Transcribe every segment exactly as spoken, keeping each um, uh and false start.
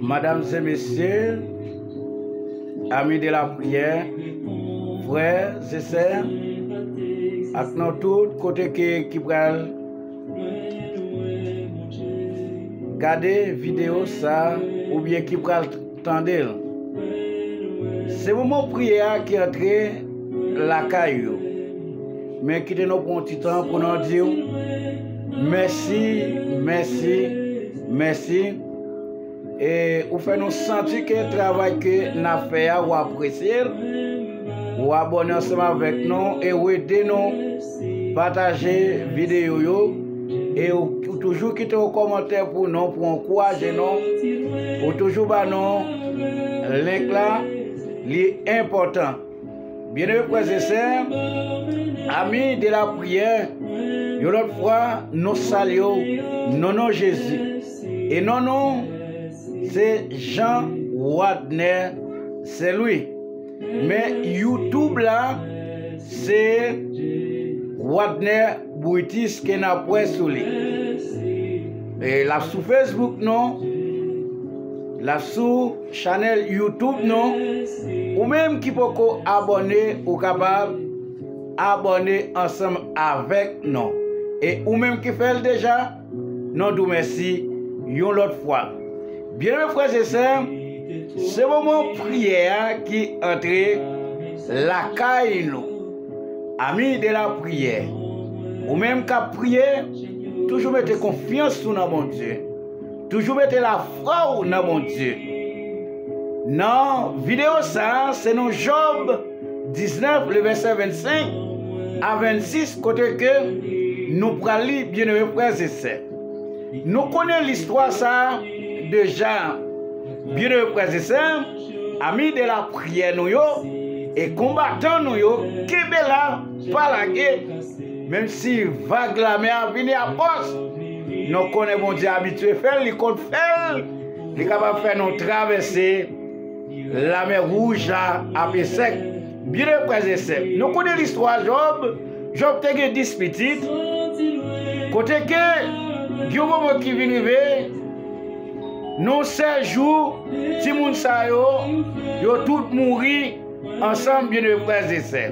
Madam e mesye, ami de la priyè, frè e sè, ak nou tout kote ke ki pral gade videyo sa oubyen ki pral tande l. Se moman priyè a ki antre lakay yo. Men kite nou pran yon ti tan pou nou di w mèsi, mèsi, mèsi. E ou fè nou santi ke travay ke n ap fè a, ou apresye l. Ou abòne ansanm avèk nou e ou ede nou pataje videyo yo. E ou, ou toujou kite yon kòmantè pou nou, pou ankouraje nou. Ou toujou ba nou link la, li enpòtan. Byeneme frè e sè, ami de la priyè, yon lòt fwa, nou salye w nan non Jezi. E non nou, se Jean Wadner Saint Louis. Men YouTube la, se Wadner Brutus ke n ap wè sou li. E l ap sou Facebook nou, l ap sou chanèl YouTube nou. Ou menm ki poko abòne, ou kapab abòne ansanm avèk nou. E ou menm ki fè l deja, nou di w mèsi yon lòt fwa. Byeneme frè e sè, se moman priyè a ki antre lakay nou. Ami de la priyè, ou menm k ap priye, toujou mete konfyans ou nan Bondye. Toujou mete lafwa w nan Bondye. Nan videyo sa a, se nan Jòb diznèf, le vèsè vennsenk a vennsis, kote ke nou pral li, byeneme frè e sè. Nou konnen listwa sa a deja, byeneme frè e sè, ami de la priyè nou yo, e konbatan nou yo, kenbe la, pa lage, menm si vag lamè a vini a fòs, nou konnen Bondye abitye fè l, li konn fè l, li kapab fè nou travèse lamè wouj la a pye sèk. Byeneme frè e sè, nou konnen listwa Jòb. Jòb te gen dis pitit. Kote ke gen yon moman ki vin rive, nan sèt jou, timoun sa yo, yo tout mouri ansanm, byeneme frè e sè.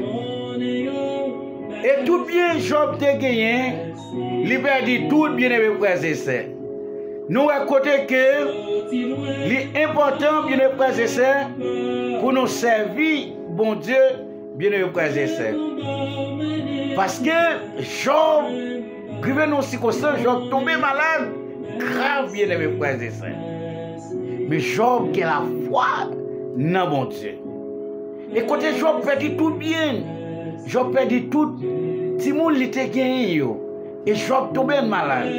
E tout byen Jòb te genyen, li pèdi tout, byeneme frè e sè. Nou wè kote ke li enpòtan, byeneme frè e sè, pou nou sèvi Bondye, byeneme frè e sè. Paske Jòb rive nan yon sikonstans, Jòb tonbe malad grav, byeneme frè e sè. Men Jòb gen lafwa nan Bondye. E kote Jòb pèdi tout byen, Jòb pèdi tout timoun li te genyen yo, e Jòb tonbe malad.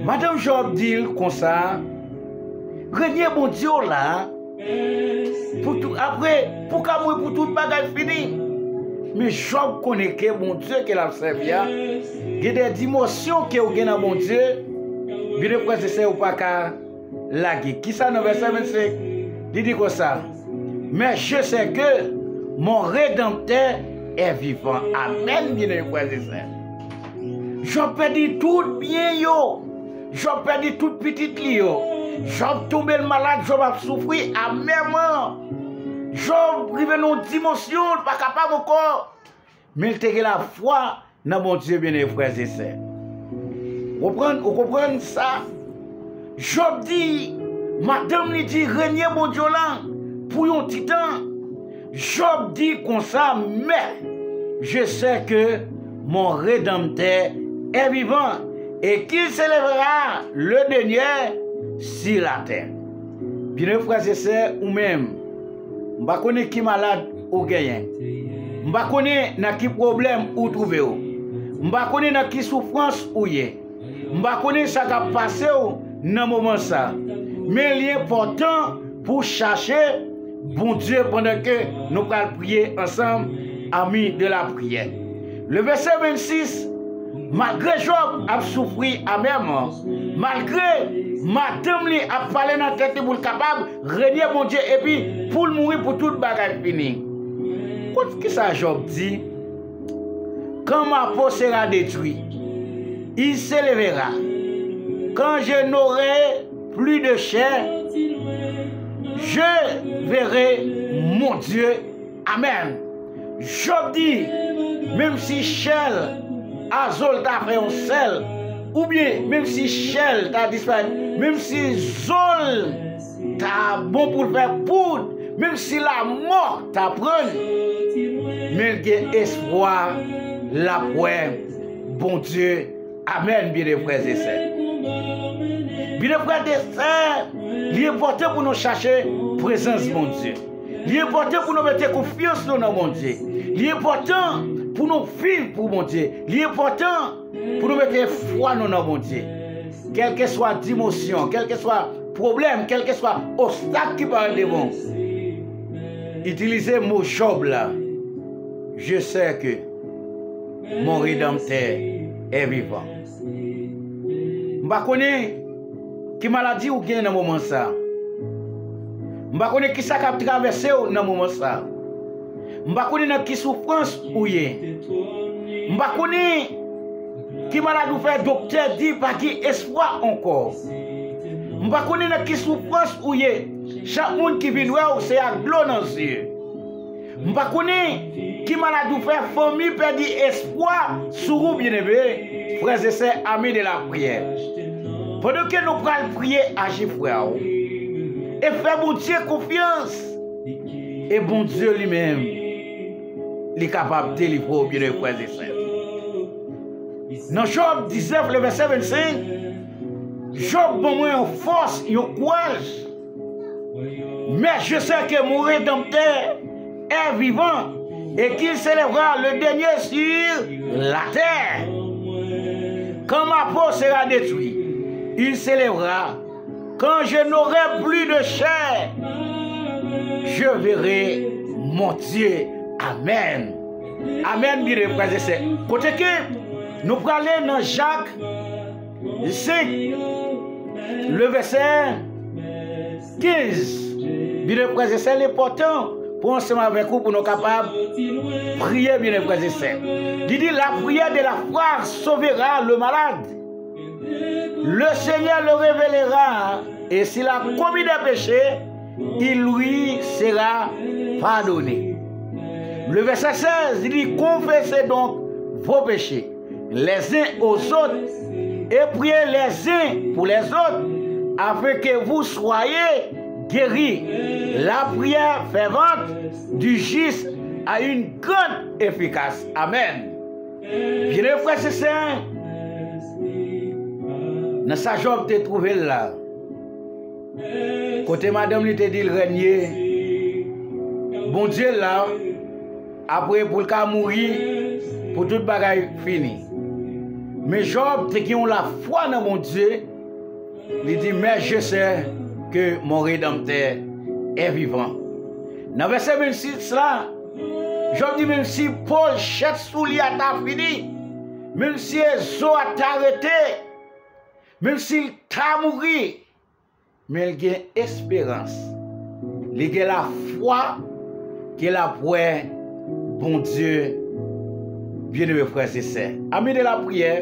Madanm Jòb di l konsa, renye Bondye w la, pou tou, apre, pou ka mouri pou tout bagay fini. Men Jòb konnen ke Bondye ke l ap sèvi a, gen de dimensyon ke w gen nan Bondye, byeneme frè e sè, ou pa ka lage. Kisa nan vèsè vennsenk? Li di konsa, mais je sais que mon Rédempteur est vivant. Amèn, byeneme frè e sè. Jòb pèdi tout byen yo. Jòb pèdi tout pitit li yo. Jòb tonbe l malad, Jòb ap soufri amèman. Jòb rive nan yon dimansyon, l pa kapab ankò. Men l te gen lafwa nan Bondye, byeneme frè e sè. Konprann, ou konprann sa? Jòb di, madanm li di, renye Bondye w lan pou yon ti tan. Jòb di konsa, mais je sais que mon Rédempteur est vivant et qu'il s'élèvera le dernier sur la terre. Byeneme frè e sè, ou menm, m pa konnen ki malad ou genyen. M pa konnen nan ki pwoblèm ou twouve w. M pa konnen nan ki soufrans ou ye. M pa konnen sa k ap pase w nan moman sa. Men li enpòtan pou w chache Bondye pandan ke nou pral priye ansanm, ami de la priyè. Le vèsè vennsis, malgre Jòb ap soufri amèman, malgre madanm li ap pale nan tèt li pou l kapab renye Bondye epi pou l mouri pou tout bagay fini. Koute kisa Jòb di, quand ma peau sera détruite, il s'élèvera. Quand je n'aurai plus de chair, je verrai mon Dieu. Amen. Job di, menm si chèl a zo l ta fè yon sèl, oubyen menm si chèl ta disparèt, menm si zo l ta bon pou l fè poud, menm si lanmò ta pran l, men l gen espwa l ap wè Bondye. Amèn, byeneme frè e sè. Byeneme frè e sè, li enpòtan pou nou chache prezans Bondye. Li enpòtan pou nou mete konfyans nou nan Bondye. Li enpòtan pou nou viv pou Bondye. Li enpòtan pou nou mete fwa nou nan Bondye. Kèlkeswa dimosyon, kèlkeswa pwoblèm, kèlkeswa obstak ki parèt devan w, itilize mo Jòb la. Je sais que mon Rédempteur est vivant. M pa konnen ki maladi ou gen nan moman sa. M pa konnen ki sa k ap travèse w nan moman sa. M pa konnen nan ki soufrans ou ye. M pa konnen ki maladi ou fè doktè di pa gen espwa ankò. M pa konnen nan ki soufrans ou ye. Chak moun ki vin wè w se ak dlo nan zye. M pa konnen ki maladi ou fè fanmi pèdi espwa sou ou, byeneme, frè e sè, ami de la priyè. Pandan ke nou pral priye, aji frè w e fè Bondye konfyans. E Bondye li menm, li kapab delivre w, byeneme frè e sè. Nan Jòb diznèf, le vèsè vennsenk, Jòb ban mwen yon fòs, yon kouraj. Mais je sais que mon Rédempteur est vivant et qu'il s'élèvera le dernier sur la terre. Quand ma peau sera détruite, il s'élèvera. Quand je n'aurai plus de chair, je verrai mon Dieu. Amen. Amen, byeneme frè e sè. Kote ke nou prale nan Jak senk, le vèsè kenz. Byeneme frè e sè, li enpòtan pou ansanm avèk ou, pou nou kapab priye, byeneme frè e sè. Li di, la prière de la foi sauvera le malade. Le Seigneur le révélera, et s'il a commis des péchés, il lui sera pardonné. Le verset seize dit, confessez donc vos péchés les uns aux autres et priez les uns pour les autres, afin que vous soyez guéris. La prière fervente du juste a une grande efficace. Amen. Byeneme frè e sè, nan sa Jòb te twouve l la, kote madanm li te di l rènye, Bondye la, apre pou l ka mouri, pou tout bagay fini. Men Jòb te gen yon lafwa nan Bondye, li di, mais je sais que mon Rédempteur est vivant. Nan vèsè vennsis la, Jòb di, menm si po chèt sou li a ta fini, menm si zo a ta rete, menm si l ta mouri, men l gen esperans. Li gen lafwa ke l ap wè Bondye. Byeneme frè e sè, ami de la priyè,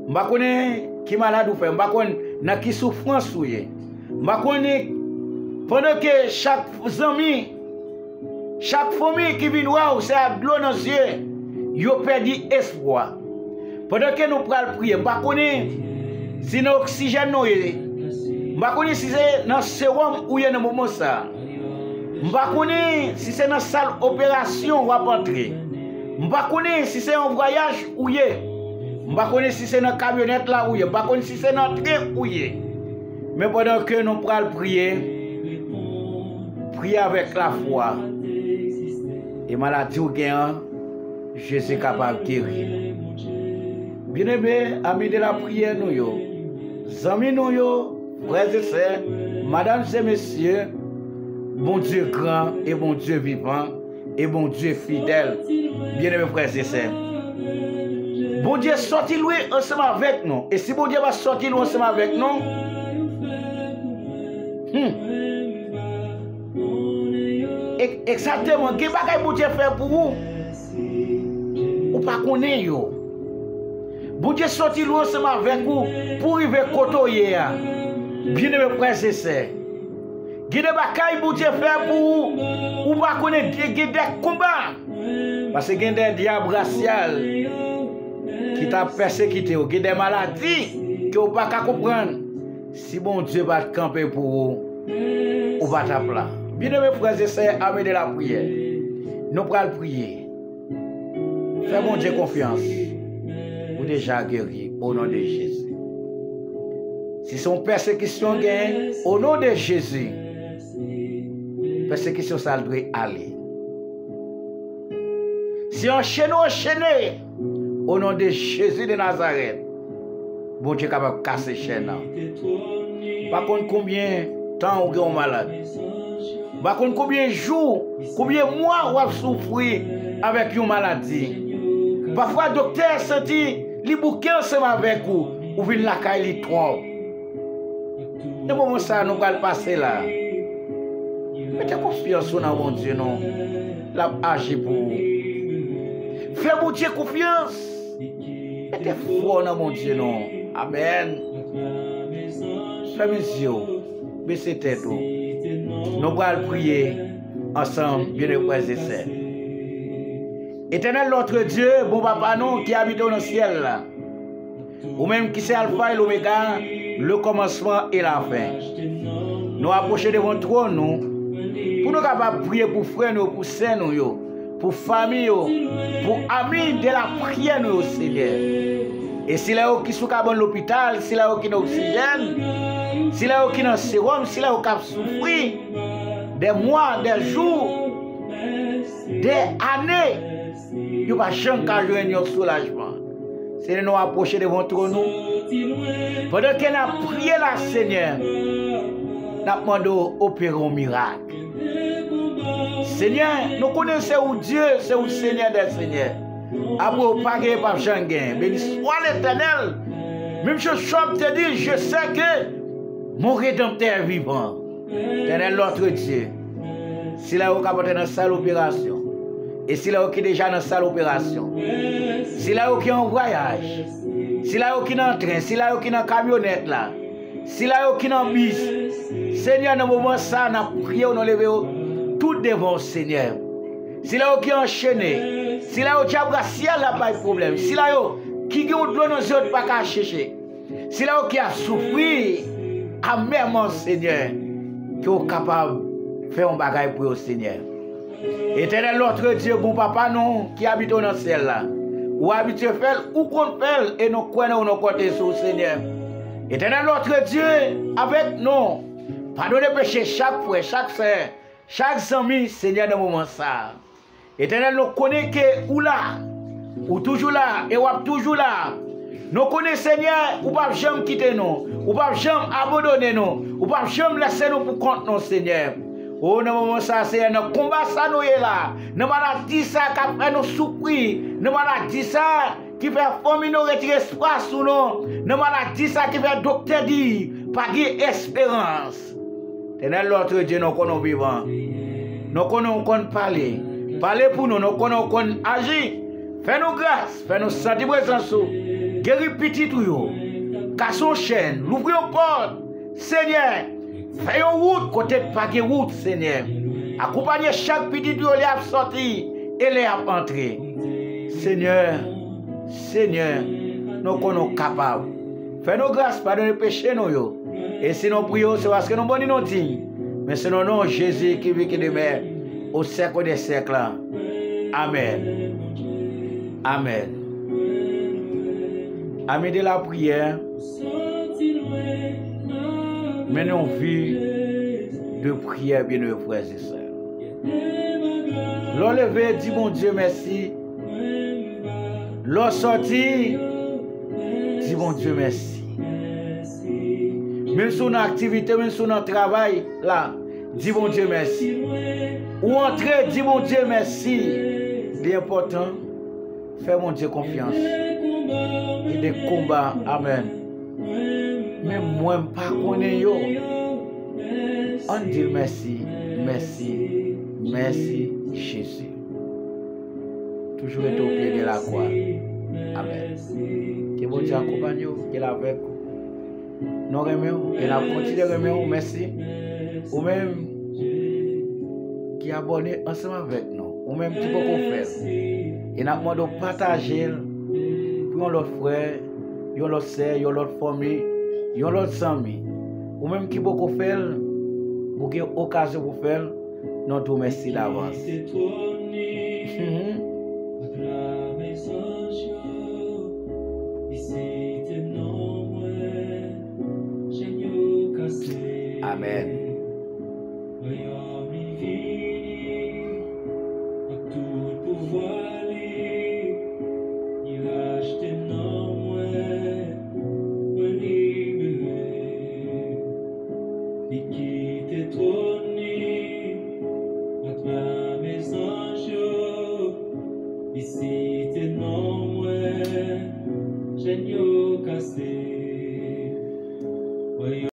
m pa konnen ki malad ou fè, m pa konn nan ki soufrans ou ye. M pa konnen, pandan ke chak zanmi, chak fanmi ki vin wè w se ak dlo nan zye, yo pèdi espwa. Pandan ke nou pral priye, m pa konnen si nan oksijèn nou ye. M pa konnen si se nan sewòm ou ye nan moman sa. M pa konnen si se nan sal operasyon w ap antre. M pa konnen si se yon vwayaj ou ye. M pa konnen si se nan kamyonèt la ou ye. M pa konnen si se nan tren ou ye. Men pandan ke nou pral priye, priye avèk lafwa. E maladi w gen an, Jezi kapab geri. Byeneme, ami de la priyè nou yo, zanmi nou yo, frè e sè, madanm e mesye, Bondye gran e Bondye vivan e Bondye fidèl. Byeneme frè e sè, Bondye sòti lwen ansanm avèk nou. E si Bondye pa sòti lwen ansanm avèk nou, hmm, e- egzakteman, gen bagay Bondye fè pou ou, ou pa konnen yo. Bondye sòti lwen ansanm avèk ou pou rive kote w ye a. Byeneme frè e sè, gen de bagay Bondye fè pou ou, ou pa konnen, gen, gen de konba. Paske gen de dyab rasyal ki t ap pèsekite w, gen de maladi ke w pa ka konprann. Si Bondye pa t kanpe pou ou, ou pa t ap la. Byeneme frè e sè, ame de lapriyè. Nou pral priye. Fè Bondye konfyans. Ou deja geri, o non de Jezi. Si se yon pèsekisyon gen, o non de Jezi, pèsekisyon sa a dwe ale. Si anchene, anchene, o non de Jezi de Nazarèt, Bondye kapab kase chèn nan. Pa konn konbyen tan ou gen yon malad. Pa konn konbyen jou, konbyen mwa w ap soufri avèk yon maladi. Pafwa doktè santi li bouke ansanm avèk ou, ou vin lakay li twòp. Nan moman sa a, nou pral pase la. Mete konfyans ou nan Bondye non. L ap aji pou ou. Fè Bondye konfyans. Mete fwa w nan Bondye non. Amèn. Fèmen zye w. Bese tèt ou. Nou pral priye ansanm, byeneme frè e sè. Etènèl notre Dieu, bon papa nou ki abite nan syèl la. Ou menm ki se Alfa e Lomega, le kòmansman e la fen. Nou apwoche devan twòn ou pou nou kapab priye pou frè nou yo, pou sè nou yo, pou fanmi yo, pou ami de lapriyè nou yo, Senyè. E sila yo ki sou kabann lopital, sila yo ki nan oksijèn, sila yo ki nan sewòm, sila yo k ap soufri de mwa, de jou, de ane, yo pa janm ka jwenn yon soulajman. Senyè, nou apwoche devan twòn ou. Pandan ke n ap priye la, Senyè, n ap mande w opere yon mirak. Senyè, nou konnen se ou Dye, se ou Senyè dè senyè. Apre ou pa gen, pa janm gen. Beni swa Letènèl. Menm jan Jòb te di, je sais que mon Rédempteur est vivant. Etènèl notre Dieu. Sila yo k ap antre nan sal operasyon. E sila yo ki deja nan sal operasyon. Sila yo ki an vwayaj. Sila yo ki nan tren, sila yo ki nan kamyonèt la. Sila yo ki nan bis. Senyè, nan moman sa a, n ap priye w, nou leve yo tout devan w, Senyè. Sila yo ki anchene. Sila yo dyab rasyal la bay pwoblèm. Sila yo ki gen yon dlo nan zye yo pa ka chèche. Sila yo ki ap soufri amèman, Senyè, ke w kapab fè yon bagay pou yo, Senyè. Etènèl notre Dieu, bon papa nou ki abite nan syèl la, ou abitye fè l, ou konn fè l, e nou kwè nan ou, nou konte sou ou, Senyè. Etènèl notre Dieu, avèk nou, padone peche chak frè, chak sè, chak zanmi, Senyè, nan moman sa a. Etènèl, nou konnen ke ou la. Ou toujou la e w ap toujou la. Nou konnen, Senyè, ou p ap janm kite nou. Ou p ap janm abandone nou. Ou p ap janm lese nou pou kont nou, Senyè. O, nan moman sa a, Senyè, nan konba sa nou ye la, nan maladi sa k ap fè nou soufri, nan maladi sa ki fè fanmi nou retire espwa sou nou, nan maladi sa ki fè doktè di pa gen esperans. Etènèl notre Dieu, nou konnen w vivan. Nou konnen w konn pale. Pale pou nou, nou konnen w konn aji. Fè nou gras, fè nou santi prezans ou. Geri pitit ou yo. Kase yon chèn, louvri yon pòt. Senyè, fè yon wout kote k pa gen wout, Senyè. Akonpanye chak pitit ou yo lè y ap sòti e lè y ap antre. Senyè, Senyè, nou konnen w kapab. Fè nou gras, padone peche nou yo. E si nou priye w, se paske nou boni nou diy. Men se nan non Jezi ki viv, ki demè o syèk dè syèk la. Amèn. Amèn. Ami de lapriyè, mennen yon vi de priyè, byeneme frè e sè. Lè w leve, di Bondye mèsi. Lè w sòti, di Bondye mèsi. Menm si w nan aktivite, menm si w nan travay la, di Bondye mèsi. Ou antre, di Bondye mèsi. Li enpòtan. Fè Bondye konfyans. Gen de konba, amèn. Men mwen, m pa konnen yo. Ann di l mèsi, mèsi, mèsi, Jezi. Toujou rete o pye de lakwa. Amèn. Ke Bondye akonpanye w, ke l avèk ou. Nou renmen w e n ap kontinye renmen w. Mèsi. Ou menm ki abòne ansanm avèk nou, ou menm ki poko fè l, e n ap mande w pataje l pou yon lòt frè, yon lòt sè, yon lòt fanmi, yon lòt zanmi. Ou menm ki poko fè l, ou gen okazyon pou fè l, nou di w mèsi davans. Mhm. Amèn. Wayòm li vini, ak tout pouvwa li, li rachte nanm mwen, mwen libere. Li kite twòn li, ak lame zanj yo, li site non mwen, chèn yo kase.